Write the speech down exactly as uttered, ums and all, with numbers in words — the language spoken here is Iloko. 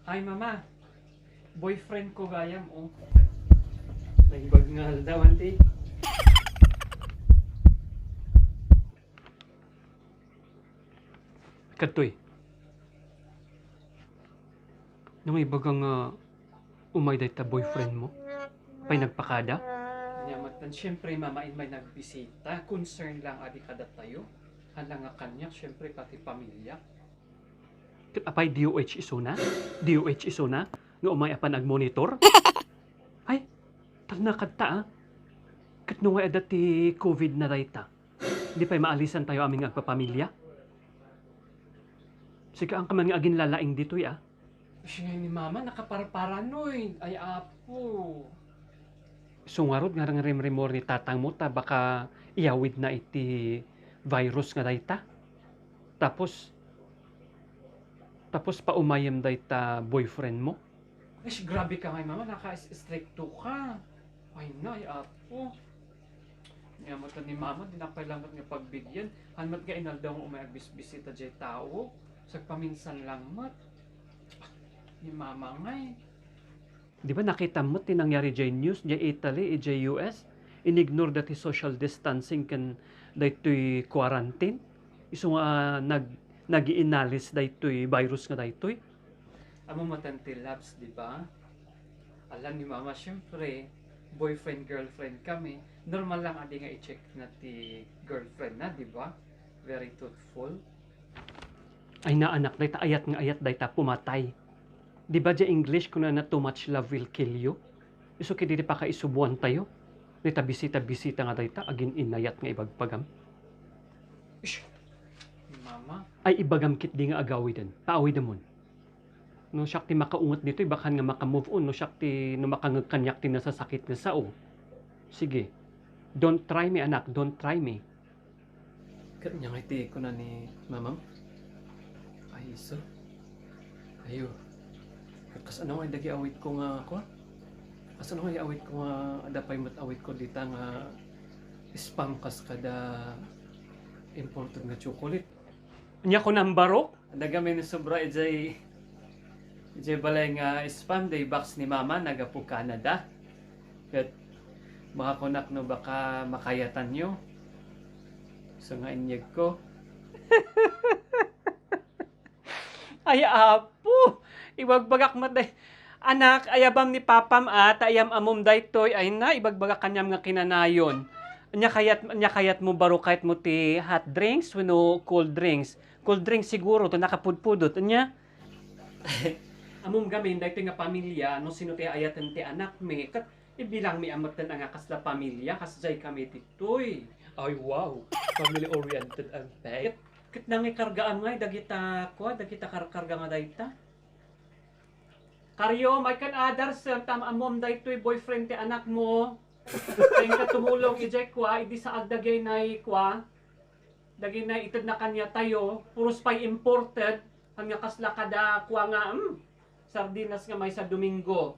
Ay, mama. Boyfriend ko gayam, oh. Naimbag nga aldaw, auntie. Kadtoy. Naimbag nga umay dayta boyfriend mo? Pay nagpakada? Nya, matan, siyempre, mama, immay nagbisita. Concern lang adi kadatayo. Hala nga kaniak, siyempre, pati pamilya. Ket apay D O H isuna? D O H isuna? Nga umay a panagmonitor? Ay, talna kadta, ah. Ket no nga adda ti COVID na dayta, di pay maalisantayo amin nga agpapamilya? Sika, anka man nga aginlalaing ditoy, ah. Siya ni mama, nakaparparanoid. Ay, apo. Isu ngarud nga rimrimor ni tatangmo ta baka iyawidna iti virus nga dayta. Tapos, tapos paumayem dayta boyfriend mo. Ish, grabe ka ngay, mama. Naka-istrikto ka. Ay, nay, apo. Nya met ni mama, dinak pay lamet nga pagbigyan. Han met nga inaldaw nga umay agbisbisita jay tao. Sagpaminsan lang met. Ni mama ngay. Di ba nakitam met ti nangyari jay news, jay Italy, jay U S? Inignore da ti social distancing ken daytoy quarantine. Isu nga nag-, nagiinalis daytoy virus nga daytoy. Ammom matan ti labs, di ba? Alam ni mama, siyempre, boyfriend, girlfriend kami. Normal lang adi nga i-check na ti girlfriend na, di ba? Very truthful. Ay, naanak, dayta ayat nga ayat, dayta pumatay. Di ba, di English, kunana, "Too much love will kill you"? Isu ketdi ti pakaisubuantayo. Dayta bisita-bisita nga dayta, agin-inayat nga ibagbagam. Ish! Mama. Ay, ibagam ketdi nga agawiden. Paawidemon. No siak ti makaunget ditoy, bakan nga maka-move on. No siak ti, no makangeg kaniak ti nasasakit nga sao. Sige. Don't try me, anak. Don't try me. Ket ania ngay ti kuna ni mamam? Ay, isu. Ayo. Ket kasano ngay dagiti awitko nga, kua? Kasano ngay awitko nga adda pay met awitko dita nga spam kas kada imported nga chocolate? Ania kunam, baro? Adda gamin sobra idiay, idiay balay nga spam, day box ni mama, nagapu Canada. Ket makakunak no baka makayatanyo. Isu nga inyegko. Ay, apo! Ibagbagak met day. Anak, ayabam ni papam a, ta ayam-ammom daytoy. Ay na, ibagbagak kaniam nga kinanayon. Ania kayat, ania kayatmo, baro, kayatmo ti hot drinks wenno cold drinks? Cold drinks siguro, ta nakapudpudot. Ania? Ammom gamin, daytoy nga pamilya, no sino ti ayaten ti anakmi, ket ibilangmi a metten a nga kasla pamilya, kasdiay kami ditoy. Ay, wow! Family-oriented ang pet. Ket, ket nangikargaam ngay dagita, kua, dagita karkarga nga dayta. Kario, may kan others, eh, tam-, ammom daytoy boyfriend ti anakmo. Kayat nga tumulong idiay kua, idi saag dagiti nay kua. Dagiti nay itedna kaniatayo, puros pay imported, haan nga kasla kada kua nga, mm, sardinas nga maysa Domingo.